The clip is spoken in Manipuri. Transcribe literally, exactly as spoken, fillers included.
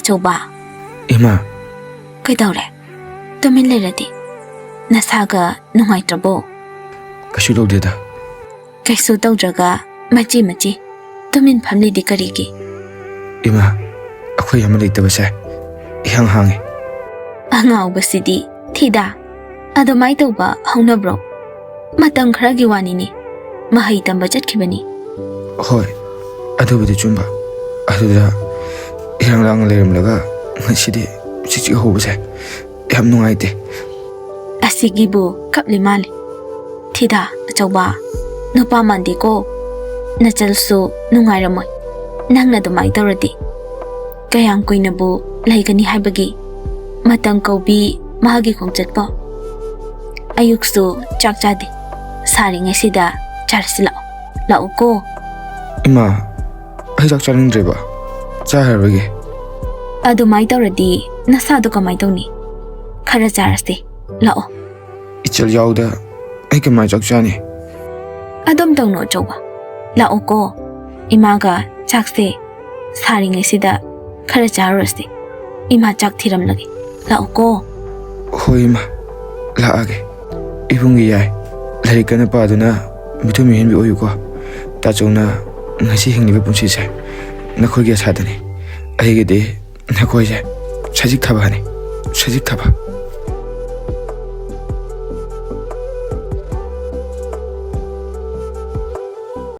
ꯑꯆꯧꯕ꯫ ꯏꯃꯥ꯫ ꯀꯩꯗꯧꯔꯦ? ꯇꯨꯃꯤꯟ ꯂꯩꯔꯗꯤ꯫ ꯅꯁꯥꯒ ꯅꯨꯡꯉꯥꯏꯇ꯭ꯔꯕꯣ? ꯀꯩꯁꯨ ꯇꯧꯗꯦꯗ꯫ ꯀꯩꯁꯨ ꯇꯧꯗ꯭ꯔꯒ ꯃꯆꯤ ꯃꯆꯤ ꯇꯨꯃꯤꯟ ꯐꯝꯂꯤꯗꯤ ꯀꯔꯤꯒꯤ? ꯏꯃꯥ, ꯑꯩꯈꯣꯏ ꯑꯃ ꯂꯩꯇꯕꯁꯦ ꯏꯍꯥꯡ ꯍꯥꯡꯉꯦ꯫ ꯑꯉꯥꯎꯕꯁꯤꯗꯤ꯫ ꯊꯤꯗꯥ, ꯑꯗꯨꯃꯥꯏ ꯇꯧꯕ ꯍꯧꯅꯕ꯭ꯔꯣ? ꯃꯇꯝ ꯈꯔꯒꯤ ꯋꯥꯅꯤꯅꯦ, ꯃꯍꯩ ꯇꯝꯕ ꯆꯠꯈꯤꯕꯅꯤ꯫ ꯍꯣꯏ, ꯑꯗꯨꯕꯨꯗꯤ ꯆꯨꯝꯕ꯫ ꯑꯗꯨꯗ ꯏꯔꯥꯡ ꯂꯥꯡꯅ ꯂꯩꯔꯝꯂꯒ ꯉꯁꯤꯗꯤ ꯆꯤꯛꯆꯤꯛ ꯍꯧꯕꯁꯦ ꯌꯥꯝ ꯅꯨꯡꯉꯥꯏꯇꯦ꯫ ꯑꯁꯤꯒꯤꯕꯨ ꯀꯞꯂꯤ ꯃꯥꯜꯂꯤ꯫ ꯊꯤꯗꯥ, ꯑꯆꯧꯕ, ꯅꯨꯄꯥ ꯃꯥꯟꯗꯦꯀꯣ꯫ ꯅꯆꯜꯁꯨ ꯅꯨꯡꯉꯥꯏꯔꯝꯃꯣꯏ ꯅꯪꯅ ꯑꯗꯨꯃꯥꯏ ꯇꯧꯔꯗꯤ꯫ ꯀꯌꯥꯝ ꯀꯨꯏꯅꯕꯨ ꯂꯩꯒꯅꯤ ꯍꯥꯏꯕꯒꯤ? ꯃꯇꯝ ꯀꯧꯕꯤ ꯃꯥꯒꯤ ꯈꯣꯡꯆꯠꯄꯣ꯫ ꯑꯌꯨꯛꯁꯨ ꯆꯥꯛ ꯆꯥꯗꯦ꯫ ꯁꯥꯔꯤꯉꯩꯁꯤꯗ ꯆꯥꯔꯁꯤ ꯂꯥꯛꯑꯣ꯫ ꯂꯥꯛꯎꯀꯣ꯫ ꯏꯃꯥ, ꯑꯩ ꯆꯥꯛ ꯆꯥꯅꯤꯡꯗ꯭ꯔꯦꯕ꯫ ꯆꯥꯔꯔꯣꯏꯒꯦ꯫ ꯑꯗꯨꯃꯥꯏ ꯇꯧꯔꯗꯤ ꯅꯁꯥꯗꯣ ꯀꯃꯥꯏ ꯇꯧꯅꯤ? ꯈꯔ ꯆꯥꯔꯁꯤ꯫ ꯂꯥꯛꯑꯣ꯫ ꯏꯆꯜ ꯌꯥꯎꯗ ꯑꯩ ꯀꯃꯥꯏ ꯆꯥꯛ ꯆꯥꯅꯤ? ꯑꯗꯨꯝ ꯇꯧꯅꯣ ꯑꯆꯧꯕ꯫ ꯂꯥꯛꯑꯣꯀꯣ꯫ ꯏꯃꯥꯒ ꯆꯥꯛꯁꯦ ꯁꯥꯔꯤꯉꯩꯁꯤꯗ ꯈꯔ ꯆꯥꯔꯨꯔꯁꯤ꯫ ꯏꯃꯥ ꯆꯥꯛ ꯊꯤꯔꯝꯂꯒꯦ꯫ ꯂꯥꯛꯑꯣꯀꯣ꯫ ꯍꯣꯏ ꯏꯃꯥ, ꯂꯥꯛꯑꯒꯦ꯫ ꯏꯕꯨꯡꯒꯤ ꯌꯥꯏ꯫ ꯂꯥꯏꯔꯤꯛ ꯀꯟꯅ ꯄꯥꯗꯨꯅ ꯃꯤꯊꯣꯏ ꯃꯤꯍꯦꯟꯕꯤ ꯑꯣꯏꯌꯨꯀꯣ꯫ ꯇꯥꯆꯧꯅ ꯉꯁꯤ ꯍꯤꯡꯂꯤꯕ ꯄꯨꯟꯁꯤꯁꯦ ꯅꯈꯣꯏꯒꯤ ꯑꯁꯥꯗꯅꯤ꯫ ꯑꯩꯒꯤꯗꯤ ꯅꯈꯣꯏꯁꯦ ꯁꯖꯤꯛ ꯊꯥꯕꯅꯤ, ꯁꯖꯤꯛ ꯊꯥꯕ꯫